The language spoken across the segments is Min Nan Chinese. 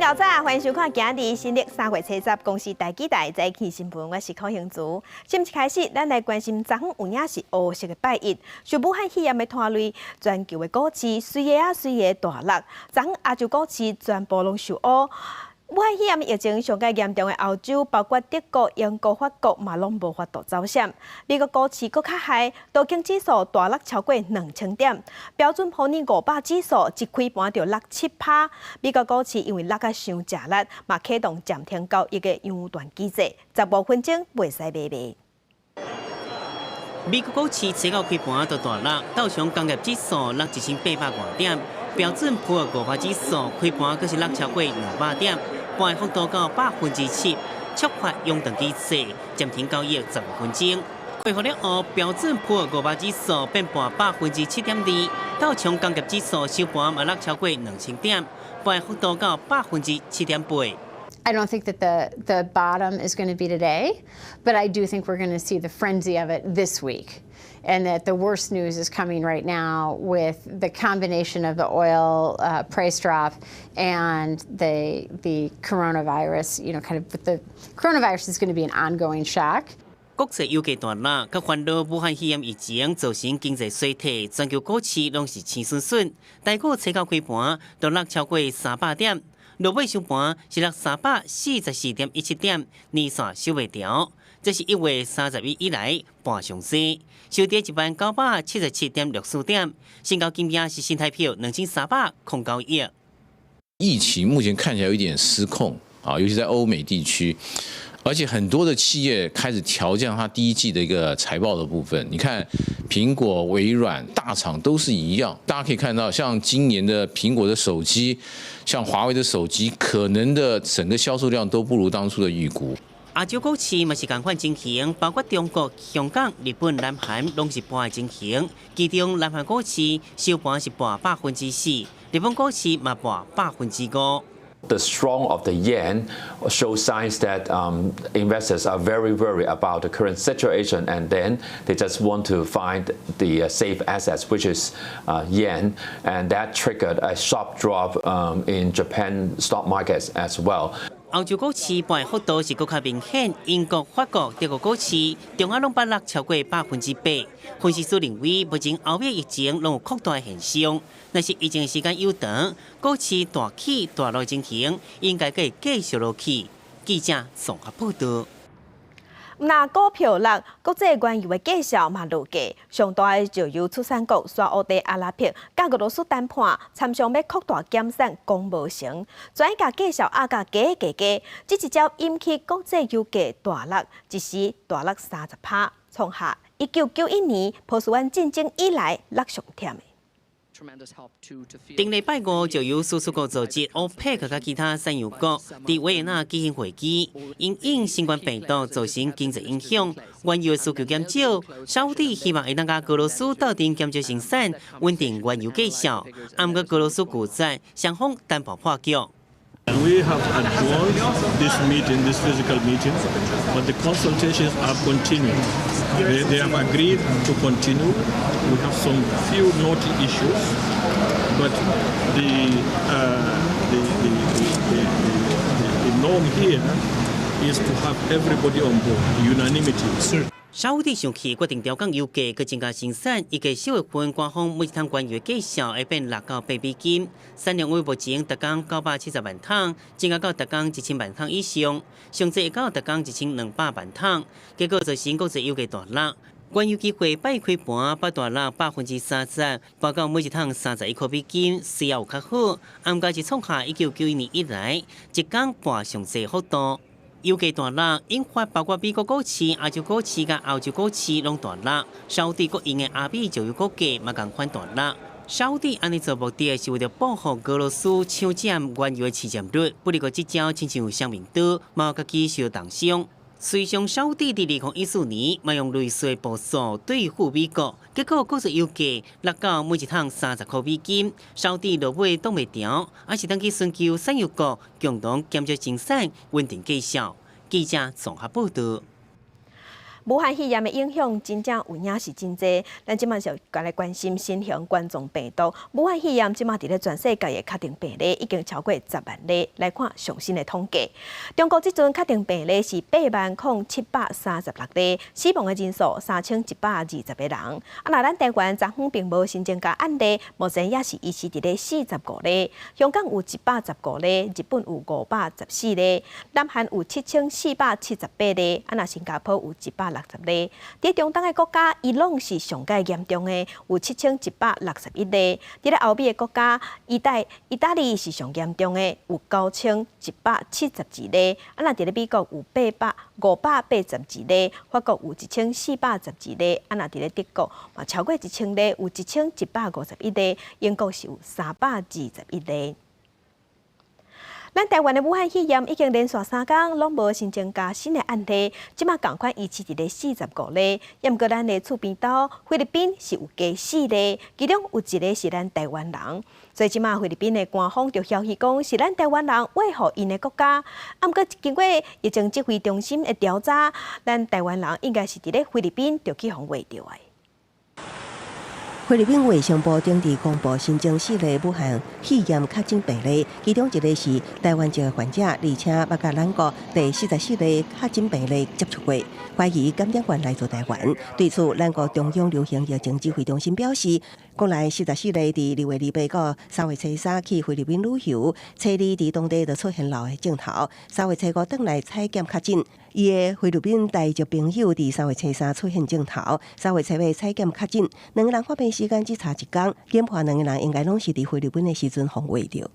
𠢕早，歡迎收看今日新曆3月初十公視大幾台早起新聞，我是柯興竹。新聞開始，咱來關心昨昏有影是烏色的拜一，受武漢肺炎的拖累，全球的股市隨個啊隨個大落。昨昏亞洲股市全部攏受烏。武漢肺炎疫情上蓋嚴重的歐洲，包括德國、英國、法國，嘛攏無法度走閃。美國股市閣較害，道瓊指數大落超過2000點，標準普爾500指數一開盤就落7趴。美國股市因為落甲傷食力，嘛啟動暫停交易的熔斷機制，15分鐘袂使買賣。美國股市初九開盤就大落，道瓊工業指數落1800外點，標準普爾五百指數開盤閣是落超過200點。跌幅度到7%，觸發熔斷機制，暫停交易15分鐘。恢復了後，標準普爾五百指數變跌7.2%，道瓊工業指數收盤嘛落超過2000點，跌幅度到7.8%。 I don't think that the bottom is going to be today, but I do think we're going to see the frenzy of it this week. And that the worst news is coming right now with the combination of the oil price drop and the coronavirus. Kind of, but the coronavirus is going to be an ongoing shock. 國際油價大落，佮煩惱武漢肺炎疫情造成經濟衰退，全球股市攏是青恂恂。台股初九開盤就落超過300點，落尾收盤是落344.17點，連線收袂牢。這是1月31以來盤上低，收佇10977.64點，成交金額是新台幣2309億。疫情目前看起來有一點失控啊，尤其在歐美地區，而且很多的企業開始調降它第一季的一個財報的部分。你看，蘋果、微軟大廠都是一樣。大家可以看到，像今年的蘋果的手機，像華為的手機，可能的整個銷售量都不如當初的預估。亞洲股市嘛是仝款情形，包括中國、香港、日本、南韓攏是跌的情形。其中南韓股市收盤是跌4%，日本股市嘛跌5%。 The strong of the yen shows signs that investors are very worried about the current situation, and then they just want to find the safe assets, which is yen, and that triggered a sharp drop in Japan stock markets as well. 歐洲股市跌幅度是閣較明顯，英國、法國、德國股市中下攏捌落超過8%。分析師認為，目前歐美疫情攏有擴大現象，若是疫情時間有長，股市大起大落情形應該會繼續落去。記者綜合報道。若股票落，國際原油的價數嘛落價。上大的石油出產國沙烏地阿拉伯佮俄羅斯談判，參詳欲擴大減產，講無成，轉共價數壓甲低低低，這直接引起國際油價大落，一時大落30趴，創下1991年波斯灣戰爭以來落上忝的。頂禮拜五就由輸出國組織歐佩克佮其他產油國佇維也納舉行會議，因應新冠病毒造成經濟影響，原油需求減少，沙烏地希望會當佮俄羅斯鬥陣減少生產，穩定原油價數。毋過俄羅斯拒絕，雙方談判破局。 We have adjourned this meeting, this physical meeting, but the consultations are continuing. They have agreed to continue. We have some few knotty issues, but the norm here is to have everybody on board, unanimity. 沙烏地上氣決定調降油價，閣增加生產，預計4月份官方每一桶原油價數會變6到8美金，產量為目前逐工970萬桶，增加到逐工1000萬桶以上，上濟會到逐工1200萬桶。結果造成國際油價大落，原油期貨拜開盤捌大落30%，報到每一桶31塊美金，雖然有較好，毋過是創下1991年以來一工跌上濟幅度。油價大落，引發包括美國股市、亞洲股市佮歐洲股市攏大落。沙烏地國營的阿美石油股價嘛仝款大落。沙烏地按呢做目的是為著報復俄羅斯搶佔原油的市佔率，不過這招親像雙面刀，嘛家己受重傷。隨上沙烏地佇2014年嘛用類似的步數對付美國，結果國際油價落到每一桶30塊美金，沙烏地落尾擋袂牢，還是當去尋求產油國共同減少生產，穩定價數。記者綜合報道。武漢肺炎的影響真正有影是真濟，咱這馬就來關心新型冠狀病毒。武漢肺炎這馬佇咧全世界的確診病例已經超過10萬例。來看上新的統計，中國這陣確診病例是8萬零736例，死亡的人數3120個人。啊，若咱台灣昨昏並無新增加案例，目前也是維持佇咧45例。香港有115例，日本有514例，南韓有7478例，啊，若新加坡有160例。佇中東的國家，伊朗是上蓋嚴重的，有7161例。佇咧歐美的國家，意大利是上嚴重的，有9172例。啊，若佇咧美國有582例，法國有1412例。啊，若佇咧德國嘛超過1000例，有1151例。英國是有321例。咱台灣的武漢肺炎已經連續3工攏無新增加新的案例，這馬仝款維持佇咧45例。毋過咱的厝邊島菲律賓是有加四例，其中有一个是咱台灣人。所以這馬菲律賓的官方就消息講，是咱台灣人穢予𪜶的國家。啊，毋過經過疫情指揮中心的調查，咱台灣人應該是佇咧菲律賓就去予穢著的。菲律賓衛生部頂日公布新增四例武漢肺炎確診病例，其中一个是台灣籍的患者，而且捌佮咱國第44例確診病例接觸過，懷疑感染源來自台灣。對此，咱國中央流行疫情指揮中心表示，國內四十四例佇2月28到3月初3去菲律賓旅遊，初二佇當地就出現癟的症頭，3月初五轉來採檢確診。伊的菲律賓台籍朋友佇3月初3出現症頭，3月初五採檢確診，兩个人發病時間只差一工，研判兩个人應該攏是佇菲律賓的時陣予穢著。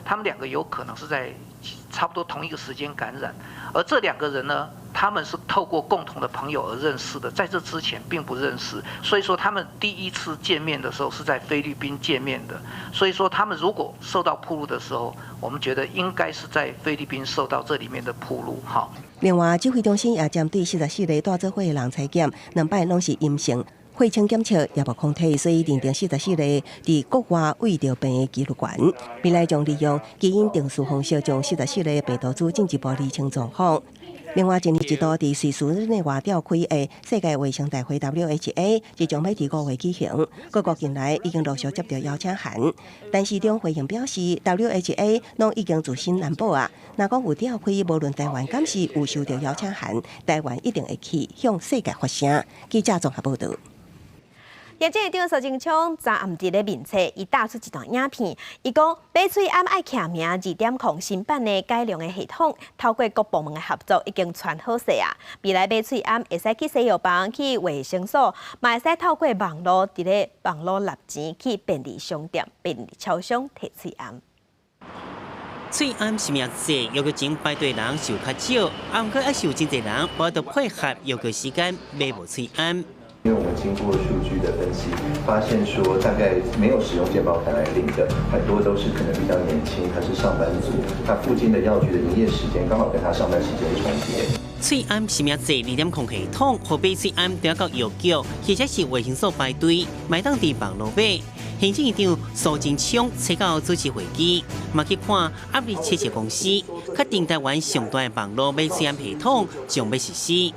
他們兩個有可能是在差不多同一個時間感染，而這兩個人呢，他們是透過共同的朋友而認識的，在這之前並不認識，所以說他們第一次見面的時候是在菲律賓見面的，所以說他們如果受到暴露的時候，我們覺得應該是在菲律賓受到這裡面的暴露。哈。另外，指揮中心也針對四十四个帶做伙的人採檢，兩擺攏是陰性。血清檢測也無抗體，所以認定四十四个佇國外穢著病的幾率懸。未來將利用基因定序方式，將四十四个病毒株進一步釐清狀況。另外，一年一度佇瑞士日內瓦召開的世界衛生大會 WHA，即將欲佇5月舉行。各國近來已經陸續接到邀請函，陳時中回應表示，WHA 攏已經自身難保啊。若講有召開，無論台灣敢是有收到邀請函，台灣一定會去向世界發聲。記者綜合報導。行政院長蘇貞昌昨暗佇咧面冊，伊打出一段影片，伊講買喙罨愛簽名2.0新版的改良的系統，透過各部門的合作，已經傳好勢啊。未來買喙罨會使去西藥房、去衛生所，嘛會使透過網路，佇咧網路納錢去便利商店、便利超商提喙罨。喙罨實名制，藥局前排隊人就較少，毋過猶是有真濟人無法度配合藥局時間買無喙罨。因為我們經過數據的分析，發現說大概沒有使用健保卡來領的，很多都是可能比較年輕，他是上班族，他附近的藥局的營業時間剛好跟他上班時間重疊。喙罨實名制2.0系統，予買喙罨著愛到藥局，或者是衛生所排隊，嘛會當佇網路買。行政院長蘇貞昌初九主持會議，嘛去看壓力測試公司，確定台灣上大的網路買喙罨系統將欲實施。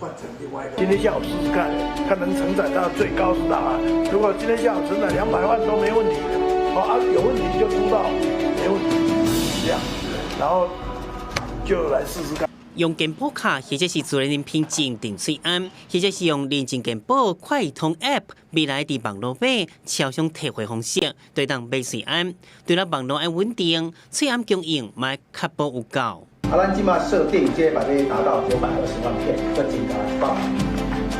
今天下午試試看，看能承載到最高是多少？如果今天下午承載200萬都沒問題，哦啊有問題就出到沒問題，這樣，然後就來試試看。用健保卡或者是自然人憑證訂喙罨，或者是用認證健保快通 App，未來佇網路買超商提貨方式，都會當買喙罨。除了網路愛穩定，喙罨供應嘛愛確保有夠。啊，咱這馬設定這禮拜欲達到920萬片，閣增加100，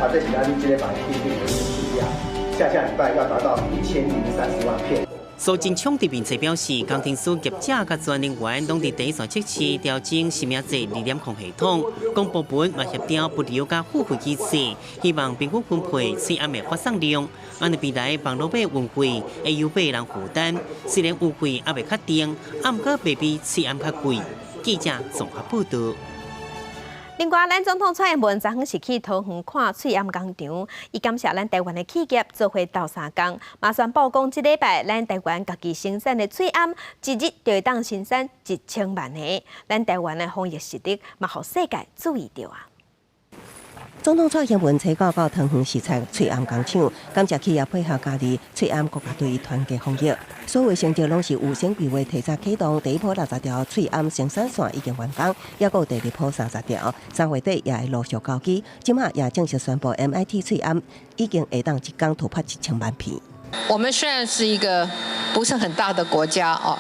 啊，這是咱這禮拜訂定的目標。下下禮拜要達到1030萬片。蘇貞昌佇面冊表示，工程師業者佮專人員攏佇第一線測試調整實名制2.0系統，公部門嘛協調物流佮付費機制，希望平均分配喙罨的發送量。按呢未來網路買運費會由買人負擔，雖然運費猶未確定，毋過袂比喙罨較貴。記者綜合報導。另外，咱總統蔡英文昨昏是去桃園看喙罨工廠，伊感謝咱台灣的企業做伙鬥相共，嘛宣布講，這禮拜咱台灣家己生產的喙罨，一日就會當生產1000萬個。咱台灣的防疫實力，嘛予世界注意著啊！總統蔡英文初九到桃園視察喙罨工廠，感謝企業配合加入喙罨國家隊團結防疫。所有成績攏是預先規劃提早啟動，第一波60條喙罨生產線已經完工，猶閣有第二波30條，3月底也會陸續交機。這馬也正式宣布，MIT 喙罨已經會當一工突破1000萬片。我們雖然是一個不是很大的國家哦，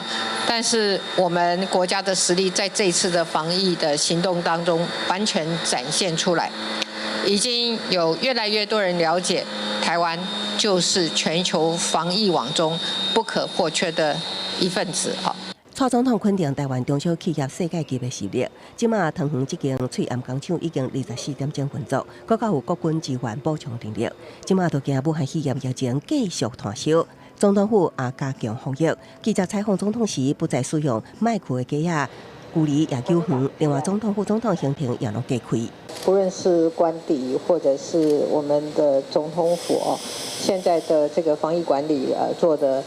但是我們國家的實力在這次的防疫的行動當中完全展現出來。已經有越來越多人了解，台灣就是全球防疫網中不可或缺的一份子。蔡總統肯定台灣中小企業世界級的實力。這馬桃園這間喙罨工廠已經24點鐘運作，閣較有國軍支援補充電力。這馬都驚武漢肺炎疫情繼續湠燒，總統府也加強防疫。記者採訪總統時，不再使用麥克的架仔，距離也久遠。另外，總統府總統行程也攏加開。不論是官邸或者是我們的總統府哦，現在的這個防疫管理做得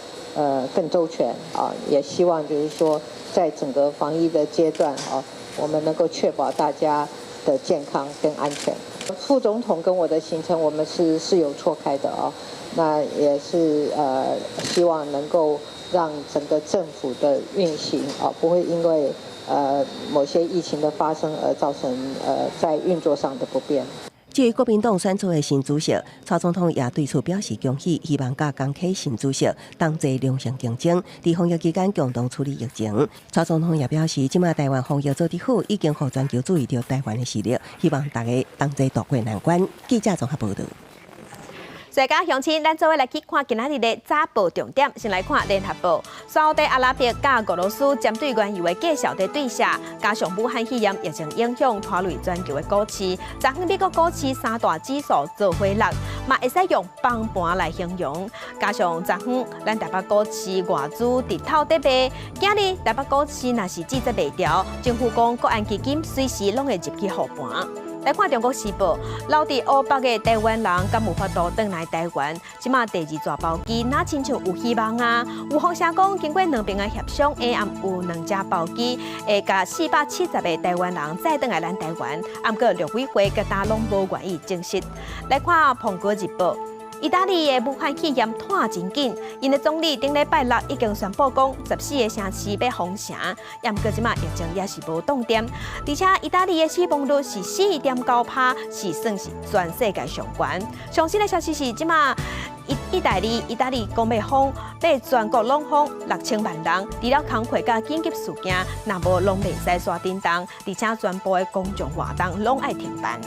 更周全啊，也希望就是說，在整個防疫的階段啊，我們能夠確保大家的健康跟安全。副總統跟我的行程，我們是有錯開的啊，那也是希望能夠讓整個政府的運行啊，不會因為某些疫情的發生而造成在運作上的不便。至於國民黨選出的新主席，蔡總統也對此表示恭喜，希望佮江啟新主席同齊良性競爭，佇防疫期間共同處理疫情。蔡總統也表示，這馬台灣防疫做得好，已經予全球注意著台灣的實力，希望大家同齊渡過難關。記者綜合報導。大家鄉親，咱做伙來去看今仔日的早報重點。先來看聯合報，沙烏地阿拉伯佮俄羅斯針對原油的價數佇對射，加上武漢肺炎疫情影響，拖累全球的股市。昨昏美國股市三大指數做伙落，嘛會使用崩盤來形容。加上昨昏咱台北股市外資直透佇賣，今日台北股市若是止跌袂牢，政府講國安基金隨時攏會入去護盤。來看《中國時報》，留佇湖北的台灣人敢有法度轉來台灣？這馬第二逝包機，若親像有希望啊！有風聲講，經過兩邊的協商，下暗有兩架包機會共470個台灣人載轉來咱台灣。毋過陸委會佮今攏無願意證實。來看《蘋果日報》。意大利的武漢肺炎湠真緊，𪜶的總理頂禮拜六已經宣布講，14個城市欲封城，毋過這馬疫情也是無擋斷，而且意大利的死亡率是4.9%，是算是全世界上懸。上新的消息是，這馬意大利講欲封，欲全國攏封6000萬人，除了工課佮緊急事件，若無攏袂使煞振動，而且全部的公眾活動攏愛停辦。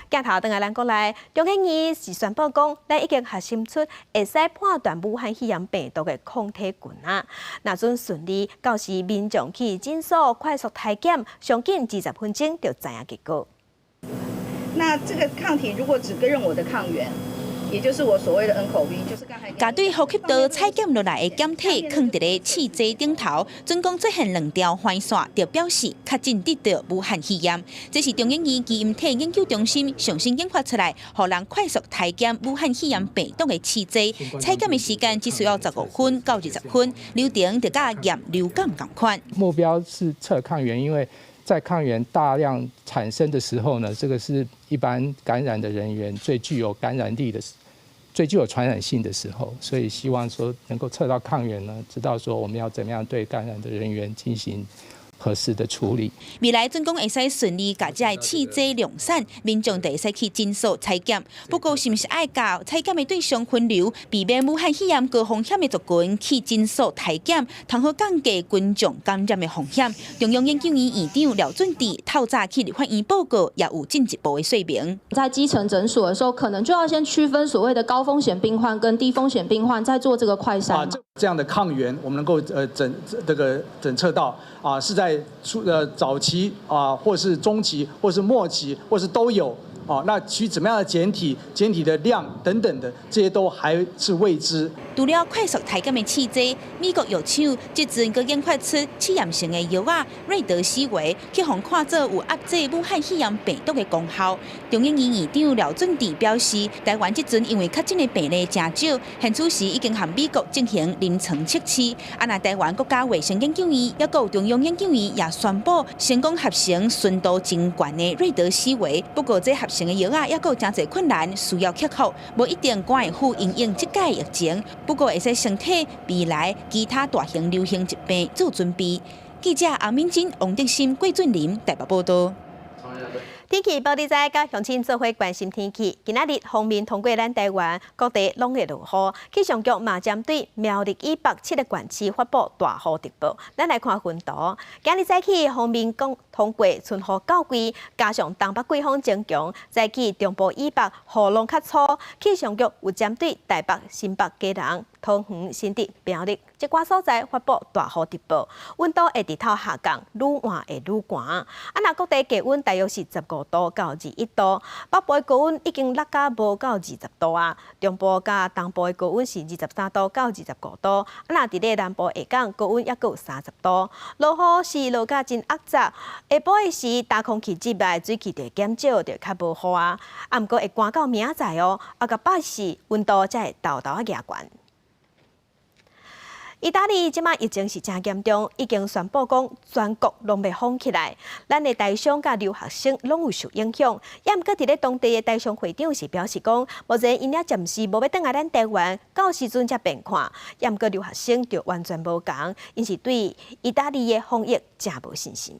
鏡頭轉來咱國內，中研院是宣布講，咱已經核心出會使判斷武漢肺炎病毒的抗體菌啊。若準順利，到時民眾去診所快速篩檢，上緊20分鐘就知影結果。那這個抗體如果只認我的抗原，也就是我所謂的 nCoV，就是剛才。共對呼吸道採檢落來的檢體囥佇咧試劑頂頭，準講出現兩條黃線，就表示確診得著武漢肺炎。這是中研院基因體研究中心上新研發出來，予人快速篩檢武漢肺炎病毒的試劑。採檢的時間只需要15分到20分，流程就佮驗流感仝款。目標是測抗原，因為在抗原大量產生的時候呢，這個是一般感染的人員最具有感染力的、最具有傳染性的時候，所以希望說能夠測到抗原呢，知道說我們要怎麼樣對感染的人員進行合適的處理。未來準講會使順利共這个試劑量產，民眾就會使去診所採檢。不過，是毋是愛共採檢的對象分流，避免武漢肺炎高風險的族群去診所篩檢，通好降低群眾感染的風險。中央研究院院長廖準智透早去立法院報告，也有進一步的說明。在基層診所的時候，可能就要先區分所謂的高風險病患跟低風險病患，再做這個快篩。這樣的抗原，我們能夠診測到啊，是在早期啊，或是中期，或是末期，或是都有啊。那取怎麼樣的檢體、檢體的量等等的，這些都還是未知。除了快速篩檢的試劑，美國藥廠這陣閣研發出試驗性的藥仔瑞德西韋，去予看做有壓制武漢肺炎病毒的功效。中研院院長廖準智表示，台灣這陣因為確診的病例誠少，現此時已經和美國進行臨床測試。啊，若台灣國家衛生研究院抑閣有中央研究院也宣布成功合成純度真懸的瑞德西韋，不過這合成的藥仔抑閣有誠濟困難需要克服，無一定趕會赴因應這屆疫情。不過會使先替未來其他大型流行疾病做準備。記者阿敏珍、王德森、郭俊霖台北報道。天氣報你知，佮鄉親做伙關心天氣。今仔日鋒面通過咱台灣，各地攏會落雨。氣象局嘛針對苗栗以北七個縣市發布大雨特報。咱來看雲圖。今日早起鋒面講通過春雨到位，加上東北季風增強，早起中部以北雨量較粗。氣象局有針對台北、新北、基隆、桃園、新竹、苗栗這寡所在發布大雨特報，溫度會直透下降，愈晚會愈寒。啊，若各地低溫大約是15度到21度，北部的高溫已經落甲無到20度啊。中部佮東部的高溫是23度到25度。啊，若佇咧南部下港高溫猶閣有30度。落雨是落甲真壓雜，下晡的時，大空氣入來，水汽就會減少，就較無雨啊。啊，毋過會寒到明仔載哦，啊，到拜四溫度才會沓沓仔加懸。意大利這馬疫情是誠嚴重，已經宣布講全國攏欲封起來。咱的台商佮留學生攏有受影響。也毋過佇咧當地的台商會長是表示講，目前𪜶也暫時無欲轉來咱台灣，到時陣才變看。也毋過留學生就完全無仝，𪜶是對意大利的防疫誠無信心。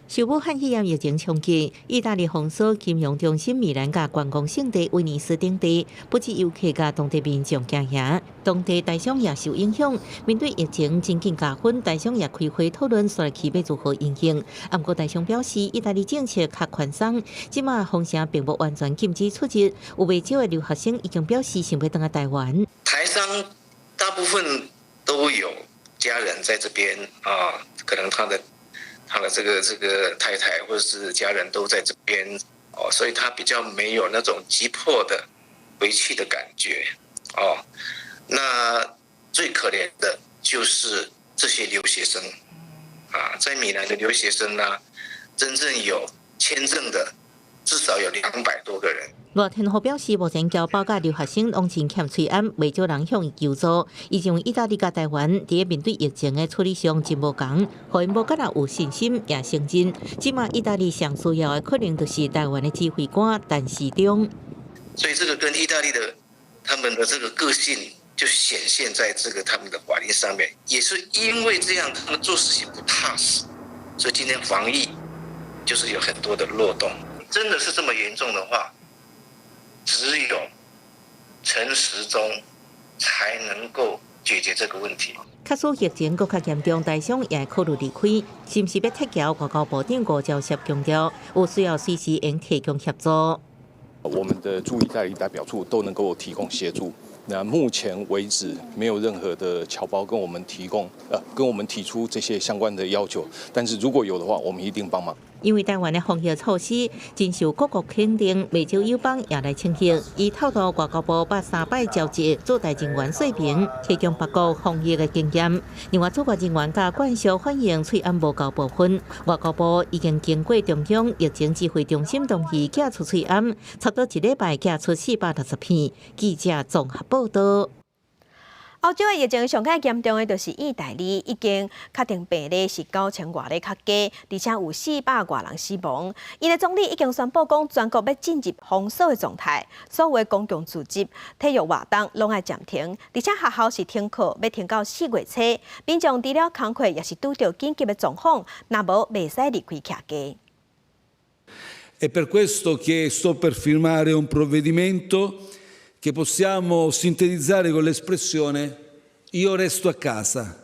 受武漢肺炎疫情衝擊，意大利封鎖金融中心米蘭佮觀光勝地威尼斯等地，不止遊客佮當地民眾驚嚇，當地台商也受影響。面對疫情真緊加分，台商也開會討論紲落去欲如何因應。毋過台商表示，意大利政策較寬鬆，這馬封城並無完全禁止出入，有袂少的留學生已經表示想欲轉來台灣。台商大部分都有家人在這邊啊，可能他的這個太太或者是家人都在這邊哦，所以他比較沒有那種急迫的回去的感覺哦。那最可憐的就是這些留學生啊，在米蘭的留學生呢，真正有簽證的至少有200多個人。賴天虎表示，目前僑胞佮留學生攏真欠喙罨，袂少人向伊求助。伊認為意大利佮台灣佇面對疫情的處理上真無仝，予𪜶無敢若有信心也承認。這馬意大利上需要的可能就是台灣的指揮官陳時中。所以這個跟意大利的他們的這個個性就顯現在這個他們的法令上面，也是因為這樣，他們做事情不踏實，所以今天防疫就是有很多的漏洞。真的是這麼嚴重的話，只有陳時中才能夠解決這個問題。假使疫情閣較嚴重，台商也會考慮離開，是毋是欲撤僑？外交部長吳釗燮強調，有需要隨時會提供協助。我們的駐意大利代表處都能夠提供協助。那目前為止，沒有任何的僑胞跟我們提供，跟我們提出這些相關的要求。但是如果有的話，我們一定幫忙。因為台灣的防疫措施真受各國肯定，袂少友邦也來稱許。伊透露外交部捌三擺召集駐台人員說明，提供別國防疫的經驗。另外，駐外人員佮慣俗反映喙罨無夠部分，外交部已經經過中央疫情指揮中心同意寄出喙罨，差不多一禮拜寄出460片。記者綜合報道。歐洲的疫情上較嚴重的就是意大利，已經確定病例是9000外例較低，而且有400外人死亡。𪜶的總理已經宣布講，全國欲進入封鎖的狀態，所有公共組織、體育活動攏愛暫停，而且學校是停課，欲停到4月初。民眾除了工課也是拄著緊急的狀況，若無袂使離開徛家。 È per questo che sto per firmare un provvedimento che possiamo sintetizzare con l'espressione "io resto a casa".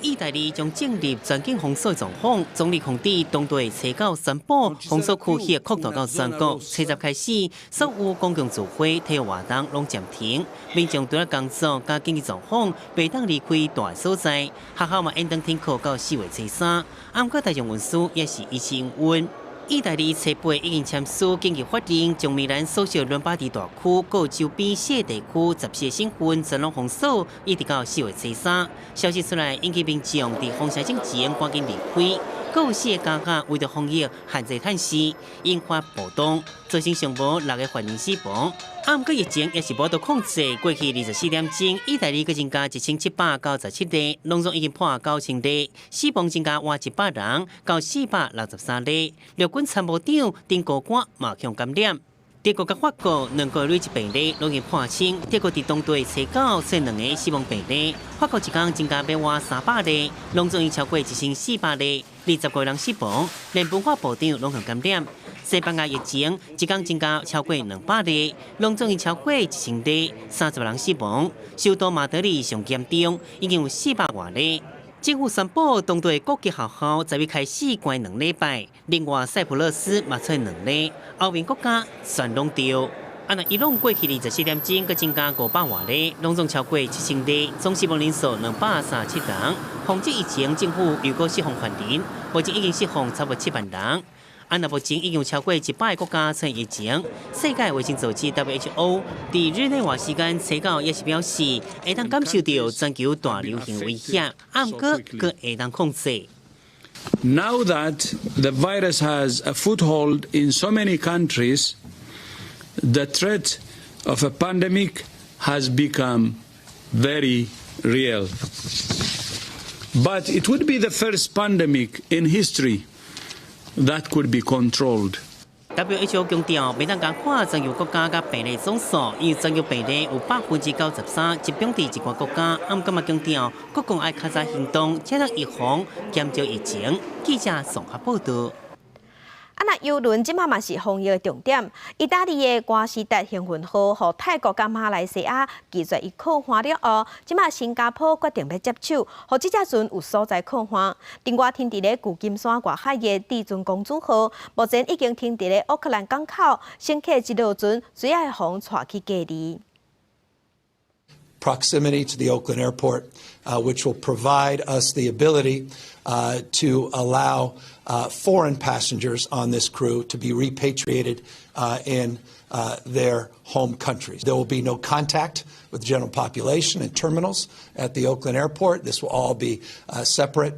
意大利將進入全境封鎖狀況，總理孔蒂當地初九宣布封鎖區域擴大到全國。初十開始，所有公共聚會、體育活動攏暫停，民眾除了工作佮緊急狀況，袂當離開蹛所在。學校嘛延長停課到4月初三。毋過大眾運輸也是維持營運。意大利初八已經簽署緊急法令，將米蘭所屬倫巴第大區閣周邊四個地區14個省份全攏封鎖，一直到4月初3。消息出來，引起民眾佇封城之前趕緊離開。閣有四个家伙為著防疫限制趁時，引發暴動，造成上無六个犯人死亡。啊，毋過疫情也是無法度控制。過去24點鐘，意大利閣增加1797例，攏總已經破9000例，死亡增加倚100人，到463例。陸軍參謀長丁高官嘛予感染。德國佮法國兩個累積病例攏已經破千，德國佇當地初九出兩个死亡病例，法國一工增加欲倚300例，攏總已超過1400例，25個人死亡，連文化部長攏予感染。西班牙疫情一工增加超過200例，攏總已超過1000例，30人死亡。首都馬德里上嚴重，已經有400外例。政府宣布，當地國際學校十日開始關2禮拜。另外，塞浦路斯嘛出兩例，歐盟國家全攏著。啊，若伊朗過去24點鐘，閣增加500外例，攏總超過7000例，總死亡人數237人。防止疫情，政府又閣釋放犯人，目前已經釋放差不多7萬人。啊，若目前已經有超過100個國家出現疫情。世界衛生組織 WHO 佇日內瓦時間初九也是表示，會當感受著全球大流行威脅，啊，毋過閣會當控制。 Now that the virus has a foothold in so many countries, the threat of a pandemic has become very real. But it would be the first pandemic in history that could be controlled. WHO 強調，袂當共看全球國家佮病例總數，因為全球病例有93%集中佇一寡國家。啊，毋過嘛強調，各國愛較早行動，才能預防減少疫情。記者綜合報導。啊，若郵輪這馬嘛是防疫的重點。意大利的瓜斯達幸運號，予泰國佮馬來西亞拒絕伊靠岸了後，這馬新加坡決定欲接手，予這隻船有所在靠岸。另外，停佇咧舊金山外海的至尊公主號，目前已經停佇咧奧克蘭港口，乘客一落船，隨愛予帶去隔離。 Proximity to the Oakland Airport, which will provide us the ability to allow foreign passengers on this crew to be repatriated in their home countries. There will be no contact with the general population and terminals at the Oakland Airport. This will all be separate.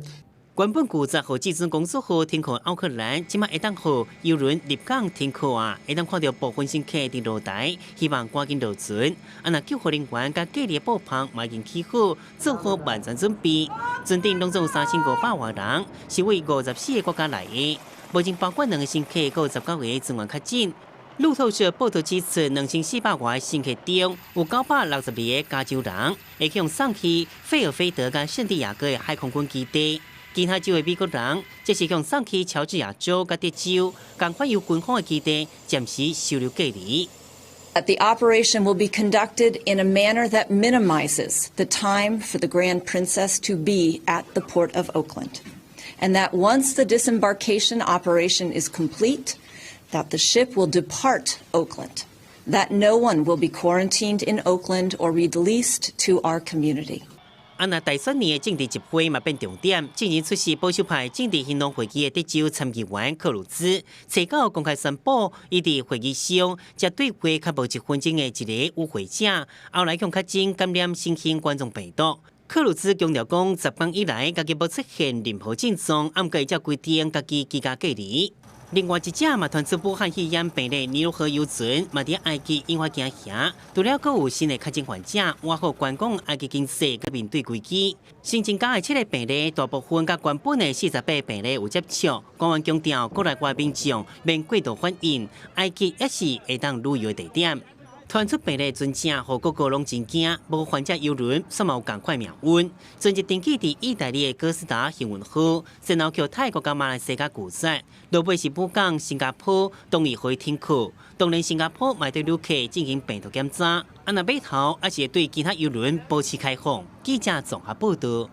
原本拒絕予至尊公主號停靠奧克蘭，這馬會當予郵輪入港停靠啊，會當看著部分乘客佇露台，希望趕緊落船。啊，若救護人員佮隔離布棚嘛已經起好，做好萬全準備。船頂攏總有3500外人，是為54個國家來的。目前包括兩个乘客，閣有19個船員確診。路透社報導指出，2400外個乘客中有962個加州人，會予送去費爾菲德佮聖地亞哥的海空軍基地。其他州的美國人，則是予送去喬治亞州佮德州，仝款由軍方的基地暫時收留隔離。 That the operation will be conducted in a manner that minimizes the time for the Grand Princess to be at the Port of Oakland, and that once the disembarkation operation is complete, that the ship will depart Oakland, that no one will be quarantined in Oakland or released to our community. 啊，若大選年的政治集會嘛變重點，進前出席保守派政治行動會議的德州參議員克魯茲，初九公開宣布，伊佇會議上才對話較無1分鐘的一个與會者，後來予確診感染新型冠狀病毒。克魯茲強調講，10工以來，家己無出現任何症狀，毋過會照規定家己居家隔離。另外一隻嘛傳出武漢肺炎病例尼羅河郵輪嘛佇埃及引發驚嚇，除了閣有新的確診患者，倚靠觀光埃及經濟閣面對危機。新增加的七个病例，大部分佮原本的48个病例有接觸。官員強調，國內外民眾免過度反應，埃及也是會當旅遊的地點。傳出病例真正予各國攏真驚，無患者郵輪煞嘛有仝款命運。船隻登記佇意大利的哥斯達幸運號，先後予泰國佮馬來西亞拒絕，落尾是補港新加坡同意予伊停靠。當然，新加坡嘛對旅客進行病毒檢查，啊，若碼頭也是對其他郵輪保持開放。記者綜合報導。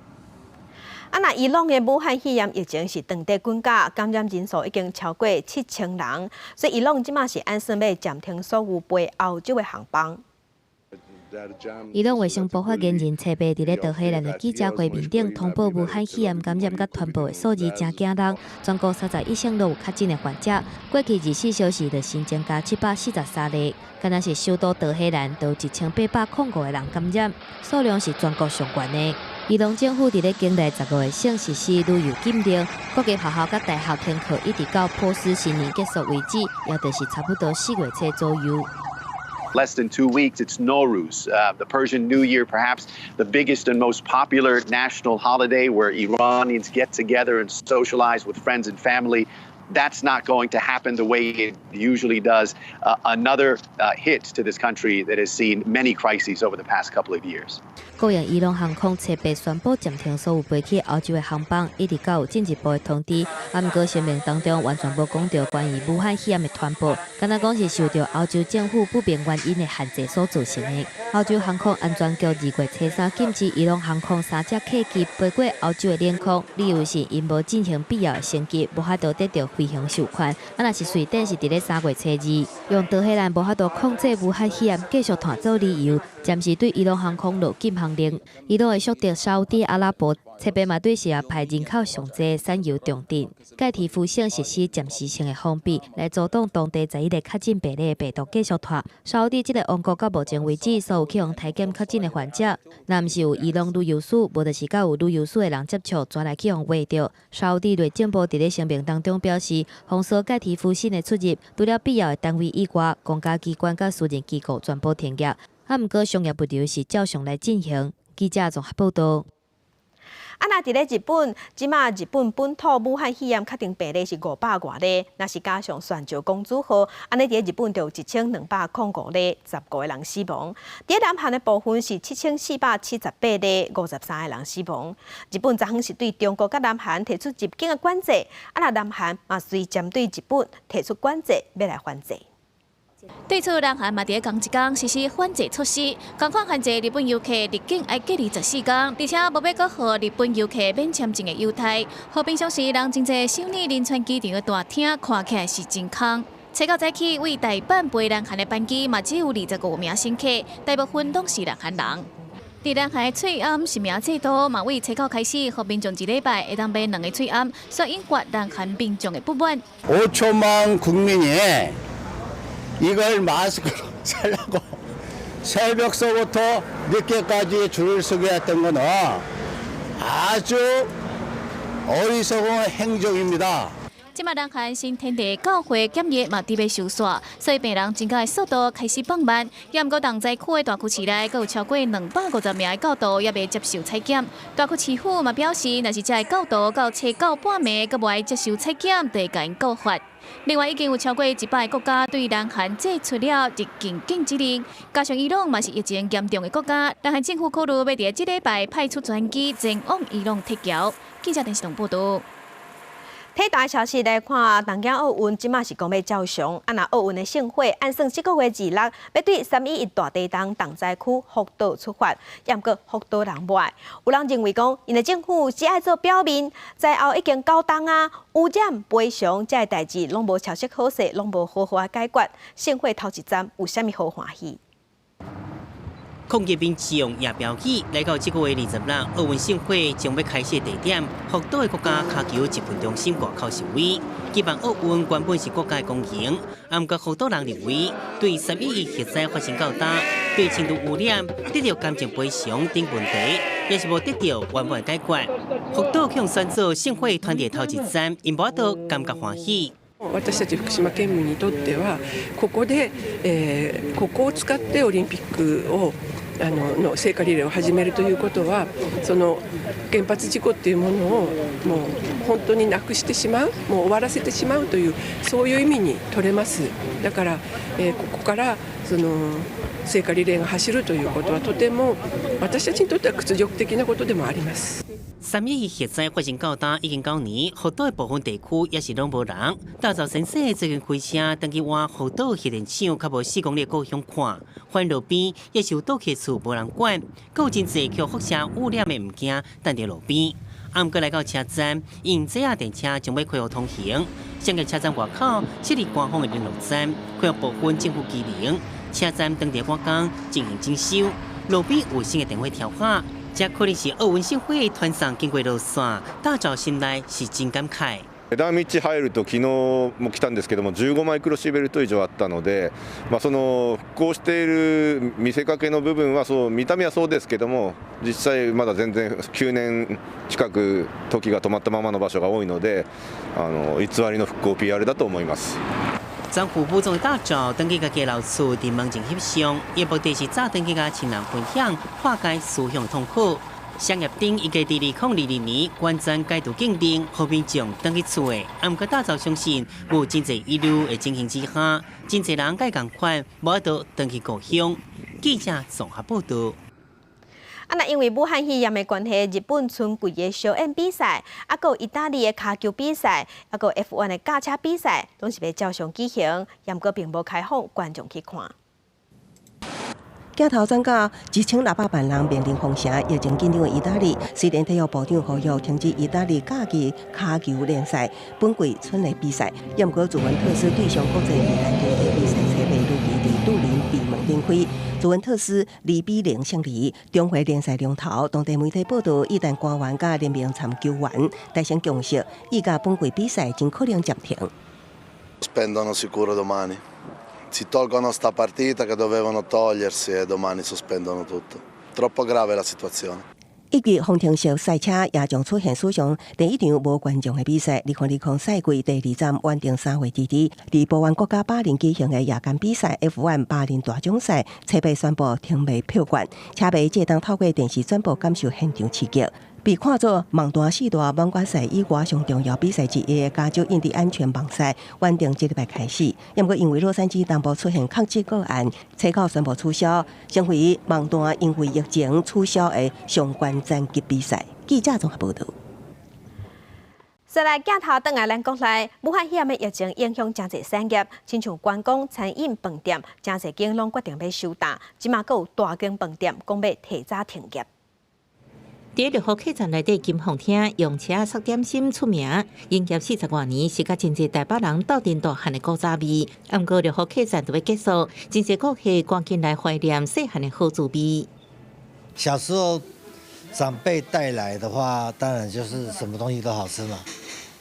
啊，若伊朗的武漢肺炎疫情是當地滾價，感染人數已經超過7000人，所以伊朗這馬是按算欲暫停所有飛歐洲的航班。伊朗衛生部發言人初八佇咧德黑蘭的記者會面頂通報武漢肺炎感染佮傳播的數字誠驚人，全國31省攏有確診的患者。過去24小時就新增加743例，敢若是首都德黑蘭就有1805個人感染，數量是全國上懸的。伊朗政府佇咧境內15個省實施旅遊禁令，各級學校佮大學停課，一直到波斯新年結束為止，也就是差不多4月初左右。 Less than 2 weeks, it's Nowruz, the Persian New Year, perhaps the biggest and most popular national holiday where Iranians get together and socialize with friends and family. That's not going to happen the way it usually does. Another hit to this country that has seen many crises over the past couple of years. 國營伊朗航空初八宣布暫停所有飛去歐洲的航班，一直到有進一步的通知。啊，毋過聲明當中完全無講著關於武漢肺炎的傳播，敢若講是受著歐洲政府不明原因的限制所造成的。歐洲航空安全局2月初三禁止伊朗航空三架客機飛過歐洲的領空，理由是𪜶無進行必要的升級，無法度得著飛行授權。啊，若是瑞典是佇咧3月初二，用德黑蘭無法度控制武漢肺炎繼續傳做理由，暫時對伊朗航空落禁航令。伊朗的宿敵沙烏地阿拉伯，初八嘛對什葉派人口上濟產油重鎮蓋提夫省實施暫時性的封閉，來阻擋當地11個確診病例的病毒繼續傳。沙烏地這個王國到目前為止，所有去予篩檢確診的患者，若毋是有伊朗旅遊史，無就是佮有旅遊史的人接觸，轉來去予挖著。沙烏地內政部佇咧聲明當中表示，封鎖蓋提夫省的出入，除了必要的單位以外，公家機關佮私人機構全部停業。啊，毋過商業物流是照常來進行。記者綜合報道。啊，若佇咧日本，這馬日本本土武漢肺炎確定病例是500外例，若是加上船石公主號，按呢佇咧日本就有1205例，15個人死亡。佇咧南韓的部分是7478例，53個人死亡。日本昨昏是對中國佮南韓提出入境的管制，啊，若南韓嘛隨針對日本提出管制，欲來反制。對此，南韓嘛佇仝一工實施反制措施，仝款限制日本遊客入境愛隔離14工，而且無欲閣予日本遊客免簽證的優待。予平常時人真濟首爾仁川機場的大廳看起來是真空。初九早起為大阪飛南韓的班機嘛只有25名乘客，大部分攏是南韓人。佇南韓喙罨實名制度嘛，為初九開始，予民眾一禮拜會當買兩个喙罨，所以引發南韓民眾的不滿。 5천만 국민이 이걸 마스크로 살라고 새벽서부터 늦게까지 줄을 서게 했던 것은 아주 어리석은 행정입니다. 這馬南韓新天地教會檢疫嘛，佇欲收煞，所以病人增加的速度開始放慢。也毋過重災區的大區市內，閣有超過250名的教徒猶未接受採檢。大區市府嘛表示，若是這个教徒到初九半暝閣無愛接受採檢，就會共𪜶告發。另外，已經有超過100個國家對南韓祭出了入境禁止令，加上伊朗嘛是疫情嚴重的國家，南韓政府考慮欲佇這禮拜派出專機前往伊朗撤僑。記者電視台報道。體壇消息來看，東京奧運這馬是講欲照常，啊若奧運的聖火按算這個月26欲對3.11大地震重災區福島出發，毋過福島人無愛。有人認為講，𪜶的政府只愛做表面，災後已經9冬啊，污染賠償這个代誌攏無消息好勢，攏無好好仔解決。聖火頭一站有啥物好歡喜？抗議民眾也標記來到這個月26，奧運聖火將欲開始的地點，福島的國家跤球集訓中心外口示威。舉辦奧運原本是國家的光榮，毋過福島人認為，對3.11核災發生到今，對輕度污染得著感情賠償等問題，也是無得著圓滿解決。福島向選做聖火傳遞頭一站，𪜶無法度感覺歡喜。私たち福島県民にとってはここで、ここを使ってオリンピックをの聖火リレーを始めるということはその原発事故っていうものをもう本当になくしてしまうもう終わらせてしまうというそういう意味に取れます。だから、ここからその聖火リレーが走るということはとても私たちにとっては屈辱的なことでもあります。 3.11核災發生到今已經9年，福島的部分地區也是攏無人。大澤先生最近開車轉去倚福島核電廠較無4公里的故鄉看，發現路邊也是有倒棄厝無人管，閣有真濟予輻射污染的物件擲佇路邊。毋過來到車站，因這架電車將欲恢復通行，先個車站外口設立官方的聯絡站，恢復部分政府機能，車站當地趕工進行整修，路邊有新的電火柱仔，這可能是奧運聖火傳送經過路線，大眾心內是真感慨。枝道入ると昨日も來たんですけども、15マイクロシーベルト以上あったので、まあ、その復興している見せかけの部分はそう見た目はそうですけども、実際まだ全然9年近く時が止まったままの場所が多いので、偽りの復興 PR だと思います。全副武裝的大眾轉去家己老厝佇門前翕相，伊目的是早轉去共親人分享，化解思鄉痛苦。商業頂預計佇2022年完全解除禁令，予民眾轉去厝的。啊，毋過大眾相信，無真濟疑慮的情形之下，真濟人佮仝款無法度轉去故鄉。記者綜合報道。啊，那因為武漢肺炎的關係，日本春季的燒燕比賽，啊，閣有意大利的跤球比賽，啊，閣有 F1 的駕車比賽，攏是欲照常舉行，毋過並無開放觀眾去看。鏡頭轉到1600萬人面臨封城、疫情緊張的意大利，雖然體育部長呼籲停止意大利甲級跤球聯賽本季春的比賽，毋過祖文特斯對上國際米蘭球隊比賽，初八如期佇杜林閉門展開。祖文特斯2比0勝利，重回聯賽龍頭。當地媒體報道，意大官員佮聯盟參球員達成共識，意甲本季比賽真可能暫停。 Sospendono sicuro domani. Si tolgono sta partita che dovevano togliersi e domani sospendono tutto. Troppo grave la situazione. 一級方程式賽車也將出現史上第一場無觀眾的比賽。2020賽季第二站原定3月2日，佇波灣國家巴林舉行的夜間比賽 F1 巴林大獎賽，初八宣布停賣票券，車迷會當透過電視轉播感受現場刺激。被看作網壇四大滿貫賽以外上重要比賽之一的加州印第安全網賽，原定這禮拜開始，毋過因為洛杉磯東部出現確診個案，初九宣布取消，成為網壇因為疫情取消的上懸層級比賽。記者綜合報道。再來鏡頭轉來咱國內，武漢肺炎的疫情影響誠濟產業，親像觀光、餐飲、飯店，誠濟間攏決定欲收擔，這馬閣有大間飯店講欲提早停業。佇六福客棧內底金鳳廳用車仔點心出名，營業40外年，是佮真濟台北人鬥陣大漢的古早味。毋過六福客棧就欲結束，真濟顧客趕緊來懷念細漢的好滋味。小時候長輩帶來的話，當然就是什麼東西都好吃嘛。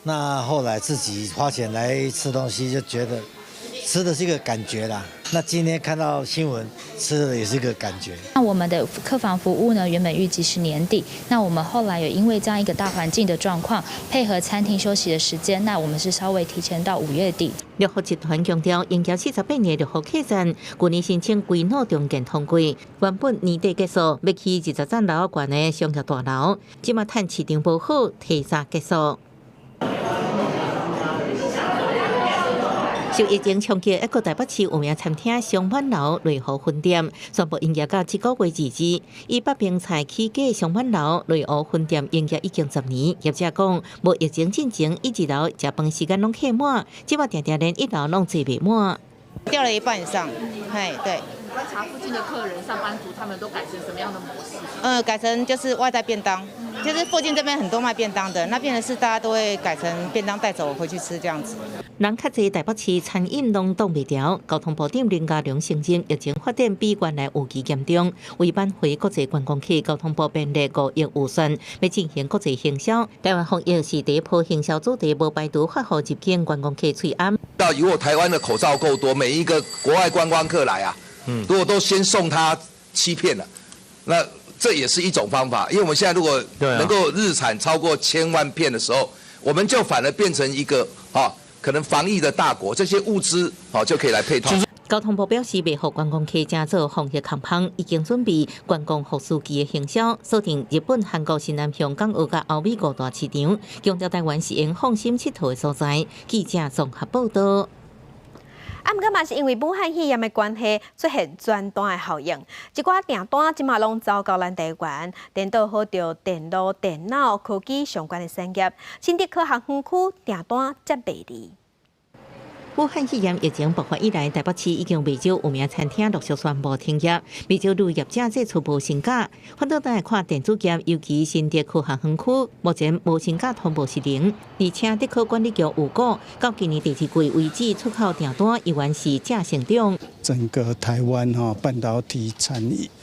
那後來自己花錢來吃東西，就覺得吃的是一個感覺啦。那今天看到新聞，吃的也是一個感覺。那我們的客房服務呢，原本預計是年底，那我們後來有因為這樣一個大環境的狀況，配合餐廳休息的時間，那我們是稍微提前到5月底。六福集團強調，營業48年六福客棧，去年申請歸納重建通過，原本年底結束，欲起20層樓懸的商業大樓，這馬趁市場無好，提早結束。受疫情衝擊，一個台北市有名餐廳雙滿樓內湖分店宣布營業到這個月2日。以北平菜起家雙滿樓內湖分店營業已經10年，業者講，無疫情進前，伊二樓食飯時間攏客滿，這馬定定連一樓攏坐袂滿，掉了一半以上。嘿，對。觀察附近的客人、上班族，他們都改成什麼樣的模式？改成就是外帶便當，就是附近這邊很多賣便當的，那變成是大家都會改成便當帶走回去吃這樣子。人較濟，台北市餐飲攏擋袂牢。交通部長林佳龍承認，疫情發展比原來預期嚴重。為挽回國際觀光客，交通部編列5億預算，欲進行國際行銷。台灣防疫是第一波行銷主題，無排除發予入境觀光客喙罨。到如果台灣的口罩夠多，每一個國外觀光客來啊，如果都先送他7片了，那這也是一種方法。因為我們現在如果能夠日產超過1000萬片的時候，我們就反而變成一個啊，可能防疫的大國，這些物資哦就可以來配套。交通部表示，欲予觀光客成做防疫空縫，已經準備觀光復甦期的行銷，鎖定日本、韓國、新南向、港澳佮歐美五大市場，強調台灣是會放心𨑨迌的所在。記者綜合報道。啊，毋過嘛是因為武漢肺炎的關係，出現轉單的效應，一寡訂單這馬攏走到咱台灣，顛倒予著電路、電腦、科技相關的產業，新竹科學園區訂單接袂離。武漢肺炎疫情爆發以來，台北市已經袂少有名餐廳陸續宣布停業，袂少旅業者祭出無薪假。反倒來看電子業，尤其新竹科學園區，目前無薪假通報是零。而且竹科管理局有講，到今年第二季為止，出口訂單依然是正成長。整個台灣哈半導體產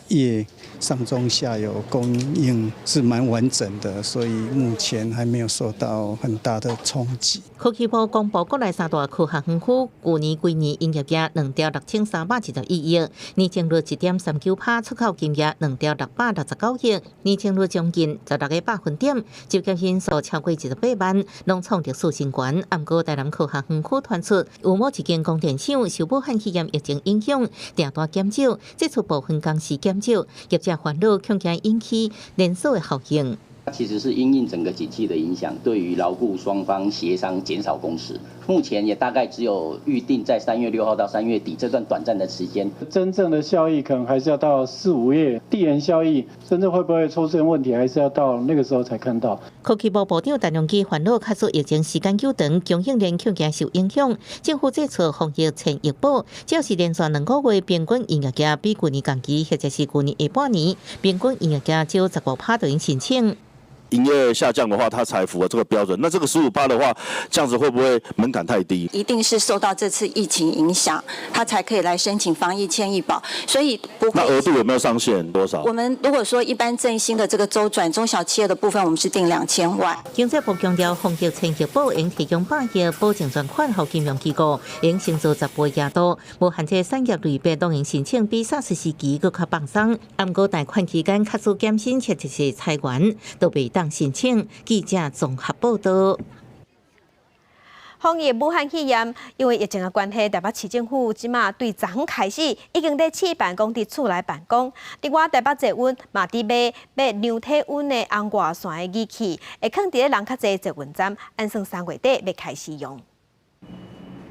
業上中下游供應是蠻完整的，所以目前還沒有受到很大的衝擊。科技部公布國內三大科學園區，舊年規年營業額2兆6321億，年增率1.39%，出口金額2兆669億，年增率將近16個百分點，就業人數超過28萬，攏創歷史新高。毋過台南科學園區傳出有某一間光電廠受武漢肺炎疫情影響，訂單減少，這次部分工時減少，業者煩惱，恐驚引起連鎖的效應。其實是因應整個景氣的影響，對於勞雇雙方協商減少工時，目前也大概只有預定在3月6號到3月底這段短暫的時間。真正的效益可能還是要到四五月，遞延效益真正會不會出現問題，還是要到那個時候才看到。科技部部長陳良基煩惱，假使疫情時間久長，供應鏈恐驚受影響，政府祭出防疫千億補，只要是連續2個月平均營業額比舊年同期或者是舊年下半年平均營業額少15%就用申請。營業下降的話，它才符合這個標準。那這個15%的話，這樣子會不會門檻太低？一定是受到這次疫情影響，他才可以來申請防疫千億保，所以不會。那額度有沒有上限？多少？我們如果說一般振興的這個週轉中小企業的部分，我們是定2000萬。經濟部強調，防疫千億保應提供100億保證專款予金融機構，應先做10倍額度，無限制產業類別，當然申請比 SARS 時期閣較放鬆。毋過貸款期間，假使減薪或者是裁員，都袂當申請。記者綜合報道。防疫武漢肺炎，因為疫情的關係，台北市政府這馬對昨昏開始已經咧試辦公佇厝內辦公。另外，台北捷運嘛佇買欲量體溫的紅外線的儀器，會囥佇咧人較濟捷運站，按算3月底欲開始用。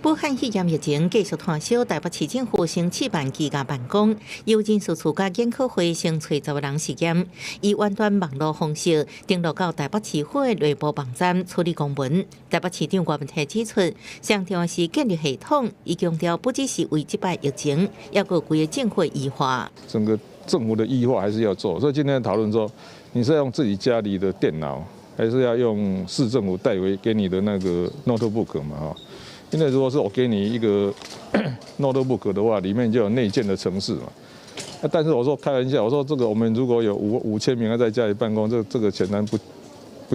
武漢肺炎疫情繼續拖燒，台北市政府先試辦居家辦公，由人事處佮研考會先揣10個人實驗，以遠端網路方式登錄到台北市府的內部網站處理公文。台北市長柯文哲指出，上重要是建立系統，伊強調不只是為這擺疫情，抑閣規个政府 e 化。整個政府的 e 化還是要做，所以今天討論說，你是要用自己家裡的電腦，還是要用市政府代為給你的那個 notebook 嘛？哈。因為如果是我給你一個 notebook 的話，裡面就有內建的程式嘛。但是我說開玩笑，我說這個我們如果有5000名要在家裡辦公，這個顯然不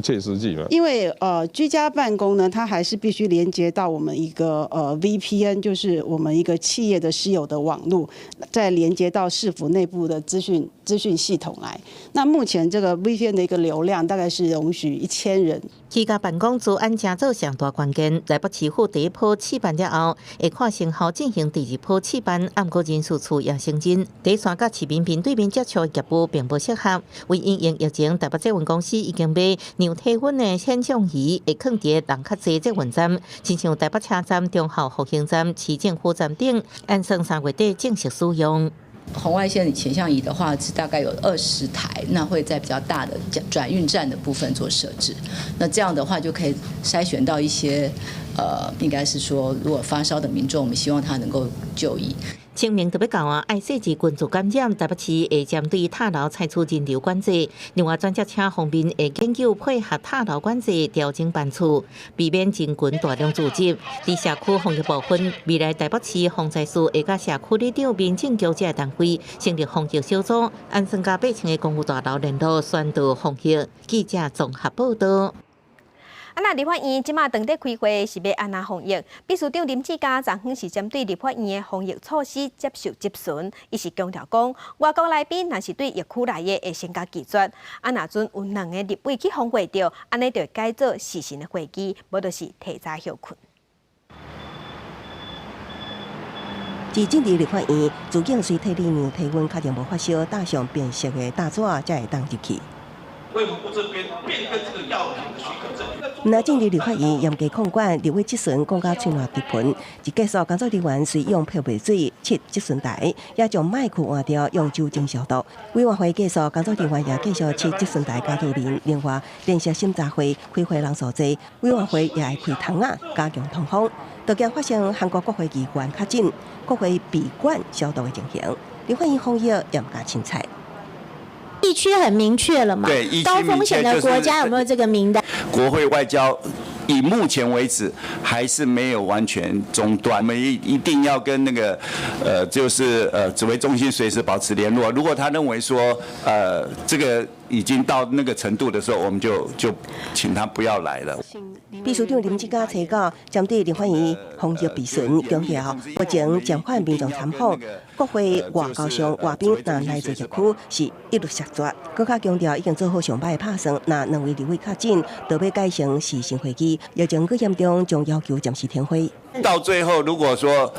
切實際嘛。因為居家辦公呢，它還是必須連接到我們一個VPN，就是我們一個企業的私有的網路，再連接到市府內部的資訊系統來。那目前這個 VPN 的一個流量大概是容許1000人。居家辦公資安誠做上大關鍵，台北市府第一波試辦了後，會看成效進行第二波試辦。毋過人事處也承認，佇線佮市民面對面接觸業務並無適合。為因應疫情，台北捷運公司已經買量體溫的顯像儀，會囥佇人較濟捷運站，親像台北車站、忠孝復興站、市政府站等，按算3月底正式使用。紅外線顯像儀的話是大概有20台，那會在比較大的轉運站的部分做設置。那這樣的話就可以篩選到一些，應該是說如果發燒的民眾，我們希望他能夠就醫。清明就欲到啊，愛細緻群聚感染，台北市會針對塔樓採取人流管制。另外，轉接車方面會研究配合塔樓管制調整班次，避免人群大量聚集。佇社區防疫部分，未來台北市防災署會佮社區里長、民政局這單位成立防疫小組，按算佮8000个公寓大樓聯絡宣導防疫。記者綜合報道。啊，那立法院這馬當咧開會是欲按怎防疫？秘書長林志嘉昨昏是針對立法院的防疫措施接受質詢，伊是強調講，外國來賓若是對疫區來的，會先共拒絕。啊，若準有兩个立委去予過著，按呢就會改做視訊的會議，無就是提早歇睏。佇政治立法院，主警隨替你量體溫，確定無發燒，搭上便色的大紙才會當入去。衛福部這邊變更這個藥品的許可證。毋但政治立法院嚴格控管，立委質詢講甲喙瀾直噴，一結束工作人員隨用漂白水拭質詢台，也將麥克換掉用酒精消毒。委員會結束，工作人員也繼續拭質詢台佮桌面。另外，連續審查會開會人數濟，委員會也會開窗仔加強通風。都驚發生韓國國會議員確診、國會閉館消毒的情形。立法院防疫嚴格凊彩。疫區很明確了嘛？對，高風險的國家有沒有這個名單？國會外交以目前為止還是沒有完全中斷，我們一定要跟那個就是指揮中心隨時保持聯絡。如果他認為說這個已經到那個程度的時候，我們就請他不要來了。秘書長林志嘉提到，針對立法院防疫備詢強調，目前暫緩民眾參訪，國會外交上外賓若來自疫區是一律謝絕。閣較強調已經做好上歹的拍算，若兩位立委確診，就欲改成視訊會議，疫情閣嚴重，將要求暫時停會。到最後，如果說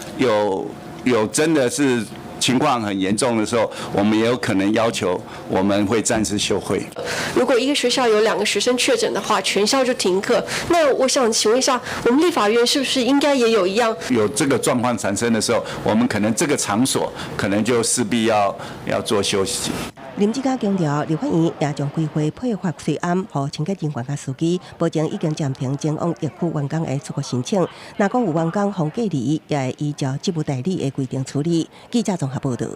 有真的是情況很嚴重的時候，我們也有可能要求我們會暫時休會。如果一個學校有兩個學生確診的話，全校就停課。那我想請問一下，我們立法院是不是應該也有一樣？有這個狀況產生的時候，我們可能這個場所可能就勢必要做休息。林志嘉強調，立法院也將規劃配發喙罨予清潔人員佮司機，目前已經暫停前往疫區員工的出國申請。若講有員工予隔離，也會依照職務代理的規定處理。記者綜合報道。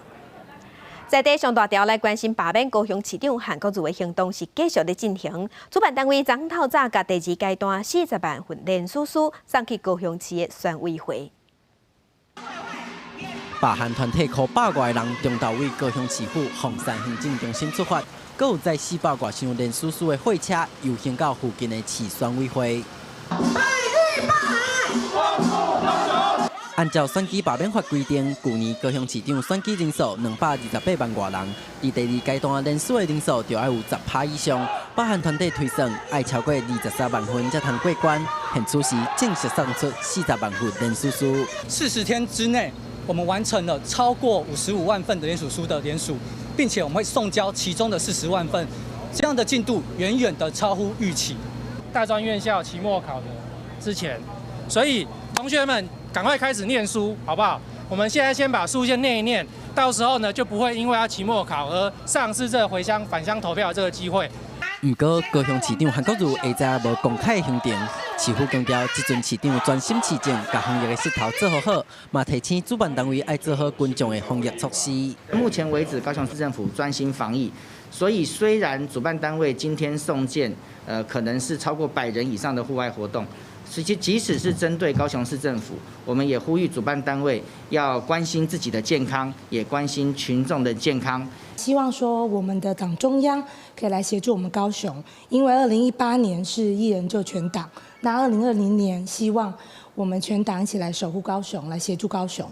在地上大條來關心罷免高雄市長韓國瑜的行動是繼續咧進行。主辦單位昨透早共第二階段40萬份聯署書送去高雄市的選委會。罷韓團體箍百外人，中晝對高雄市府鳳山行政中心出發，閣有載400外箱聯署書的貨車遊行到附近的市選委會。按照選舉罷免法規定，舊年高雄市長選舉人數228萬外人，佇第二階段聯署的人數就愛有10%以上。罷韓團體推算，愛超過23萬份才通過關。現此時正式送出40萬份聯署書。40天之內，我們完成了超過55萬份的聯署書的聯署，並且我們會送交其中的40萬份，這樣的進度遠遠的超乎預期。大專院校期末考的之前，所以同學們趕快開始念書，好不好？我們現在先把書先念一念，到時候呢就不會因為要期末考而喪失這個回鄉返鄉投票這個機會。毋過高雄市長韓國瑜下晝無公開行程，市府強調，這陣市長專心市政，共防疫的勢頭做好好，嘛提醒主辦單位愛做好群眾的防疫措施。目前為止，高雄市政府專心防疫，所以雖然主辦單位今天送件，可能是超過100人以上的戶外活動。實際即使是針對高雄市政府，我們也呼籲主辦單位要關心自己的健康，也關心群眾的健康。希望說我們的黨中央可以來協助我們高雄，因為2018年是一人救全黨，那2020年希望我們全黨一起來守護高雄，來協助高雄。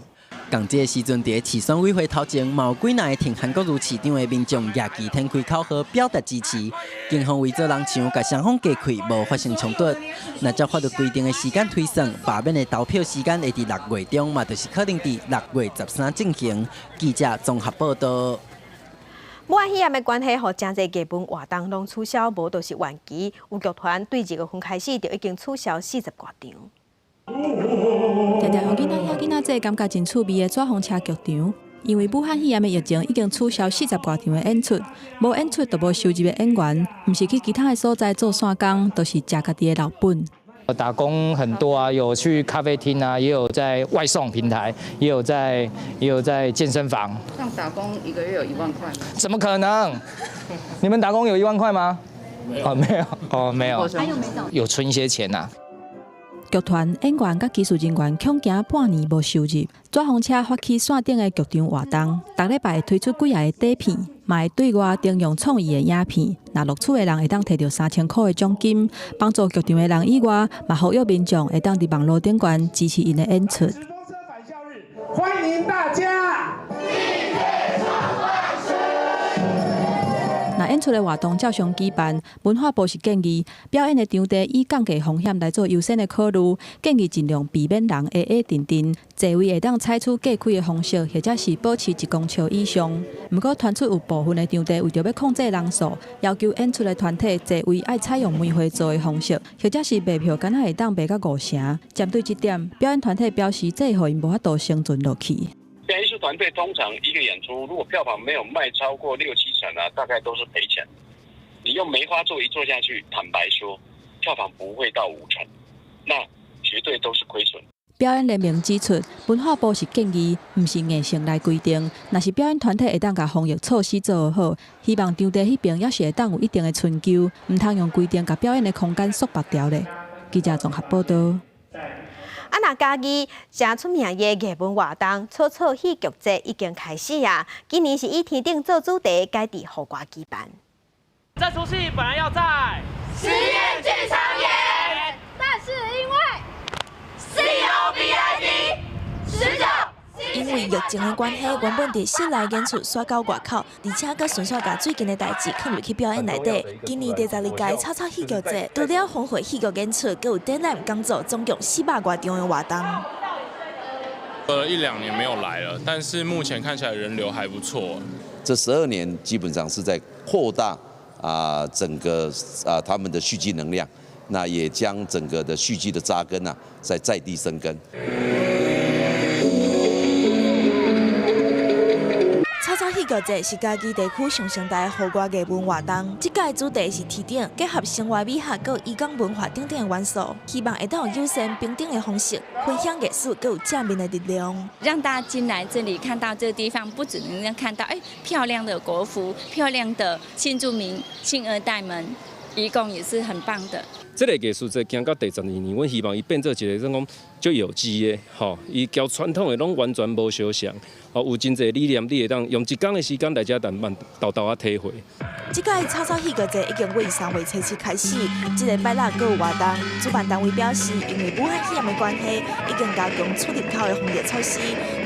仝這个時陣，佇市選委會頭前，嘛有幾若个挺韓國瑜市長的民眾舉旗展開口號，表達支持。警方圍做人牆，共雙方隔開，無發生衝突。若照法律規定的時間推算，罷免的投票時間會佇6月中，嘛就是可能佇6月13進行。記者綜合報道。武漢肺炎的關係，予誠濟藝文活動攏取消，無就是延期。有劇團對2月份開始就已經取消40外場。常常予囡仔遐囡仔這感覺真趣味的紙風車劇場，因為武漢肺炎的疫情已經取消40外場的演出，無演出就無收入的演員，毋是去其他的所在做散工，就是食家己的老本。打工很多啊，有去咖啡廳啊，也有在外送平台，也有在健身房。像打工一個月有1萬塊嗎？怎麼可能？你們打工有一萬塊嗎？沒有，哦，沒有，哦，沒有。還有沒有？有存一些錢呐。劇團演員佮技術人員恐驚半年無收入，紙風車發起線頂的劇場活動，逐禮拜會推出幾仔個短片，嘛會對外徵用創意的影片。若錄取的人會當提著3000箍的獎金，幫助劇場的人以外，嘛呼籲民眾會當佇網路頂懸支持𪜶的演出。歡迎大家。若若演出的活動照常舉辦，文化部是建議表演的場地以降低風險來做優先的考慮，建議盡量避免人挨挨陣陣，座位會當採取隔開的方式，或者是保持1公尺以上。毋過傳出有部分的場地為著欲控制人數，要求演出的團體座位愛採用梅花座的方式，或者是賣票干焦會當賣到五成。針對這點，表演團體表示，這會予𪜶無法度生存落去。表演藝術團隊通常一個演出，如果票房沒有賣超過六七成啊，大概都是賠錢。你用梅花座一坐下去，坦白說，票房不會到五成，那絕對都是虧損。表演聯盟指出，文化部是建議，毋是硬性來規定。若是表演團體會當共防疫措施做好，希望場地彼爿猶是會當有一定的春秋，毋通用規定共表演的空間束縛牢咧。記者綜合報導。啊，若嘉義誠出名的藝文活動，草草戲劇節已經開始啊！今年是以天頂做主題，改佇戶外舉辦。這齣戲本來要在實驗劇場演，但是因為 COVID-19。因為疫情的關係，原本佇室內演出徙到外口，而且閣順續共最近的代誌囥入去表演內底。今年第12屆草草戲劇節，除了豐富戲劇演出，閣有展覽講座，總共400外場的活動。一兩年沒有來了，但是目前看起來人流還不錯。這12年基本上是在擴大整個他們的蓄積能量，那也將整個的戲劇的紮根啊，在在地生根。草草戲劇節是嘉義地區上盛大的戶外藝文活動。這屆主題是天頂，結合生活美學、閣有漁港文化等等的元素，希望會當用友善平等的方式分享藝術，閣有正面的力量。讓大家進來這裡看到這個地方，不只能看到漂亮的國服、漂亮的新住民、新二代們，移工也是很棒的。這個藝術節行到第12年，阮希望伊變做一個怎講足有機的，吼，伊交傳統的攏完全無相像，吼，有真濟理念，你會當用一工的時間來遮慢慢沓沓仔體會。這屆草草戲劇節已經為3月7開始，這个拜六閣有活動。主辦單位表示，因為武漢肺炎的關係，已經加強出入口的防疫措施，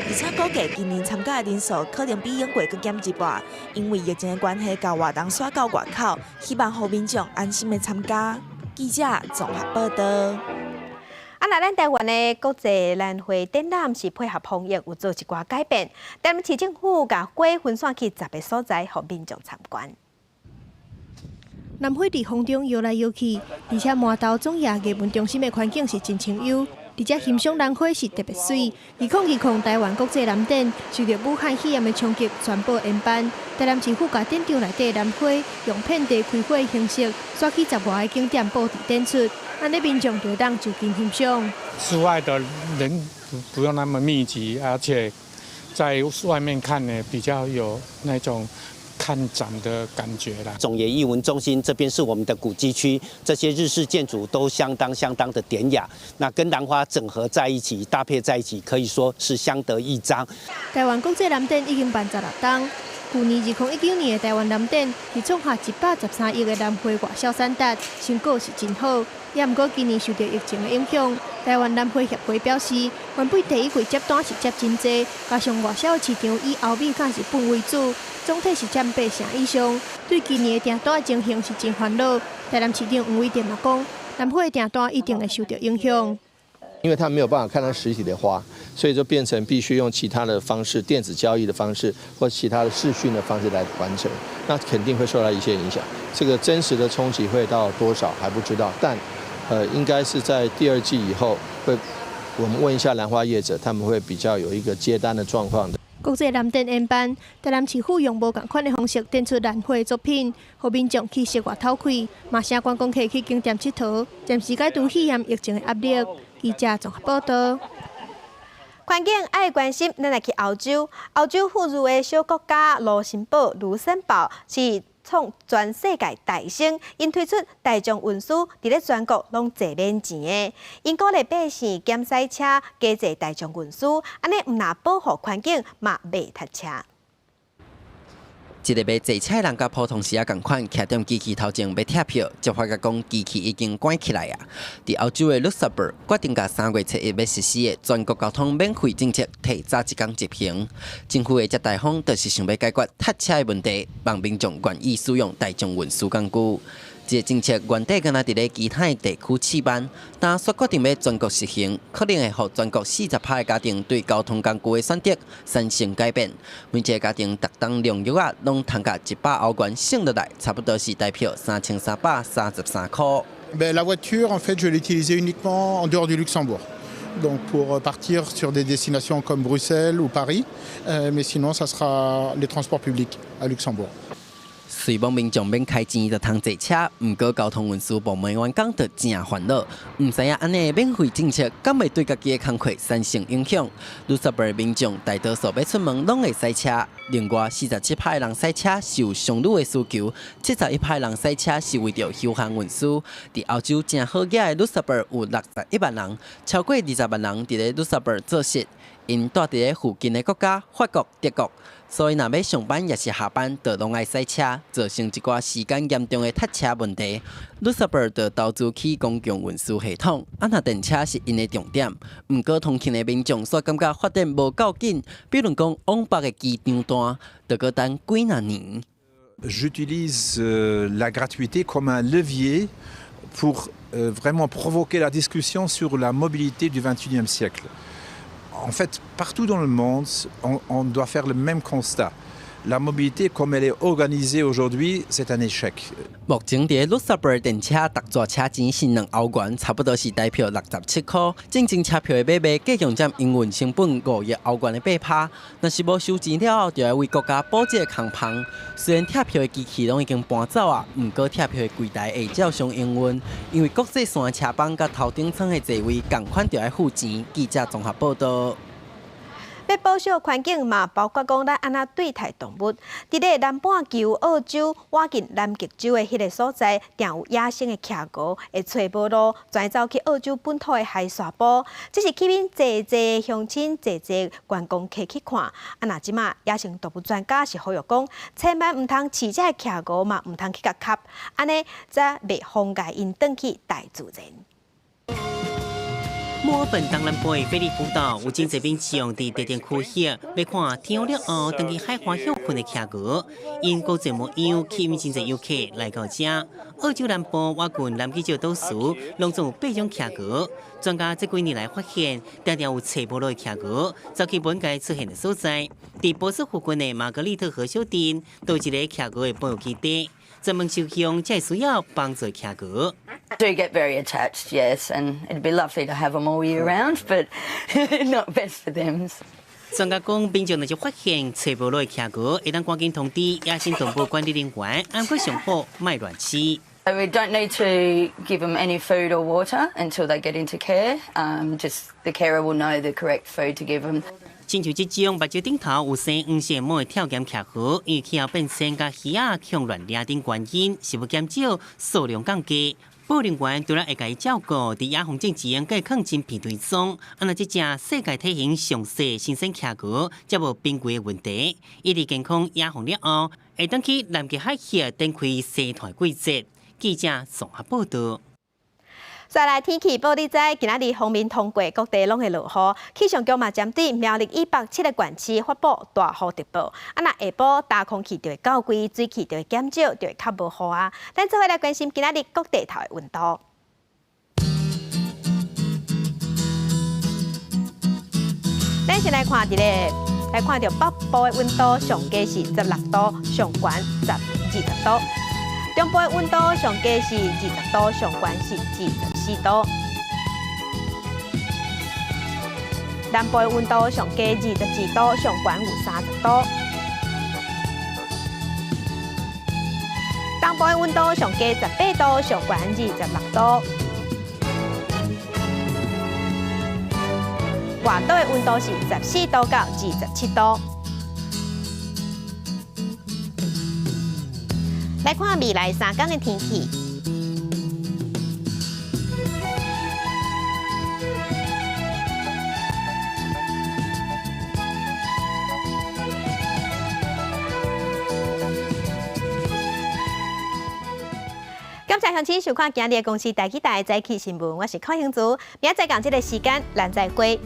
而且估計今年參加的人數可能比往過閣減一半。因為疫情的關係，共活動徙到外口，希望予民眾安心的參加。記者綜合報導。啊，若咱台灣的國際蘭花展覽是配合防疫有做一寡改變，台南市政府共花分散去10個所在，予民眾參觀。蘭花佇風中搖來搖去，而且饃頭總爺藝文中心的環境是真清幽，而且欣賞蘭花是特別媠。2020台灣國際蘭展受著武漢肺炎的衝擊，全部延辦。台南市府共展場內底蘭花用遍地開花的形式，徙去10外个景點佈置展出，按呢民眾就會當就近欣賞。室外的人不用那麼密集，而且在外面看呢，比較有那種看展的感覺啦。總爺藝文中心這邊是我們的古蹟區，這些日式建築都相當相當的典雅，那跟蘭花整合在一起，搭配在一起，可以說是相得益彰。台灣國際蘭展已經辦16冬，去年2019年的台灣蘭展是創下113億的蘭花外銷產值，成果是真好。也毋過今年受著疫情的影響，台灣蘭花協會表示，原本第一季接單是接真濟，加上外銷市場以歐美佮日本為主，總體是佔八成以上。對今年的訂單情形是真煩惱。台南市長黃偉哲嘛講，蘭花的訂單一定會受著影響。因為他沒有辦法看到實體的花，所以就變成必須用其他的方式，電子交易的方式或其他的視訊的方式來完成，那肯定會受到一些影響。這個真實的衝擊會到多少還不知道，但應該是在第二季以後會，我們問一下蘭花業者，他們會比較有一個接單的狀況的。國際蘭展延辦，台南市府用無仝款的方式展出蘭花作品，予民眾去室外透氣，嘛請觀光客去景點𨑨迌，暫時解除肺炎疫情的壓力。記者綜合報導。環境愛關心，咱來去歐洲。歐洲富裕的小國家盧森堡，盧森堡是創全世界大省，𪜶推出大眾運輸，佇咧全國攏坐免錢的。𪜶鼓勵百姓減駛車，加坐大眾運輸，按呢毋但保護環境，嘛袂塞車。一个欲坐車的人佮普通時仔仝款，徛踮機器頭前欲拆票，才發覺講機器已經關起來啊！佇歐洲的盧森堡決定共3月7日欲實施的全國交通免費政策提早一工執行。政府的這大方就是想欲解決塞車的問題，望民眾願意使用大眾運輸工具。這个政策原底敢若佇咧其他的地區試辦，但煞決定欲全國實行，可能會予全國40%的家庭對交通工具的選擇產生改變。每一个家庭逐冬量約仔攏通共100歐元省落來，差不多是台票3333箍。 Ben, la voiture, en fait, je vais l'utiliser uniquement en dehors du Luxembourg. Donc pour partir sur des destinations comme Bruxelles ou Paris, mais sinon ça sera les transports publics à Luxembourg. 雖罔民眾免開錢就通坐車，毋過交通運輸部門員工就誠煩惱，毋知影按呢免費政策敢會對家己的工課產生影響。盧森堡民眾大多數欲出門攏會駛車，另外47%的人駛車是有商旅的需求，71%的人駛車是為著休閒運輸。佇歐洲誠好額的盧森堡有61萬人，超過20萬人佇咧盧森堡做事，𪜶蹛佇咧附近的國家法國、德國。所以，若欲上班抑是下班，就攏愛駛車，造成一寡時間嚴重的塞車問題。盧森堡就投資起公共運輸系統，啊，若電車是𪜶的重點。毋過通勤的民眾煞感覺發展無夠緊，比如講往北的機場段，就閣等幾若年。 J'utilise la gratuité comme un levier pour vraiment provoquer la discussion sur la mobilité du 21e siècle. En fait, partout dans le monde, on doit faire le même constat. La mobilité comme elle est organisée aujourd'hui, c'est un échec. 目前佇盧森堡電車踏坐車錢是2歐元，差不多是台票67箍。進前車票的買賣計共佔營運成本5億歐元的8%。若是無收錢了後，就愛為國家補這个空縫。雖然拆票的機器攏已經搬走啊，毋過拆票的櫃台會照常營運，因為國際線的車班佮頭等艙的座位仝款，就愛付錢。記者綜合報導。欲保守環境嘛，包括講咱按怎對待動物。佇咧南半球澳洲倚近南極洲的彼个所在，定有野生的企鵝會揣無路，轉走去澳洲本土的海沙埔。這是吸引濟濟鄉親、濟濟觀光客去看。啊，若這馬野生動物專家是呼籲講，千萬毋通飼這个企鵝嘛，毋通去共睏，按呢才袂妨礙𪜶轉去大自然。墨爾本東南部的菲利普島有真濟民眾佇特定區域欲看天黑了後轉去海岸歇睏的企鵝，𪜶國際模樣吸引真濟遊客來到遮。澳洲南部倚近南極洲島嶼，攏總有八種企鵝。專家這幾年來發現，定定有揣無路的企鵝，走去本該出現的所在。佇波斯附近的瑪格麗特河小鎮，都有一个企鵝的保育基地，專門收養這需要幫助企鵝。 Do get very attached, yes, and it'd be lovely to have them all year round, but not best for them. 專家講，民眾若是發現揣無路的企鵝，會當趕緊通知野生動物管理人員，按過上好，莫亂飼。 We don't need to give them any food or water until they get into care. Just the carer will know the correct food to give them. 親像這種目睭頂頭有生黃色毛的跳鉗企鵝，因為氣候變遷佮魚仔予亂掠等原因，是欲減少數量降低。保育人員除了會共伊照顧，佇野放進前，閣會囥進片袋裝。啊，若這隻世界體型上細新鮮企鵝，才無瀕危的問題。伊佇健康野放了後，會轉去南極海域展開生態季節。記者綜合報導。再來天氣報你知，今仔日鋒面通過，各地攏會落雨。氣象局嘛針對苗栗以北七个縣市發布大雨特報。啊，若下晡焦空氣就會較懸，水汽就會減少，就會較無雨啊。咱做伙來關心今仔日各地頭的溫度。咱先來看佇咧，來看著北部的溫度上低是16度，上懸20度。中部的溫度上低是20度，上懸是24度。南部的溫度上低22度，上懸有30度。東部的溫度上低18度，上懸26度。外島的溫度是14度到27度。來看未來3天的天氣。感謝鄉親收看今日的公視台語台早起新聞，我是柯興祖，明仔載仝這个時間，咱再會。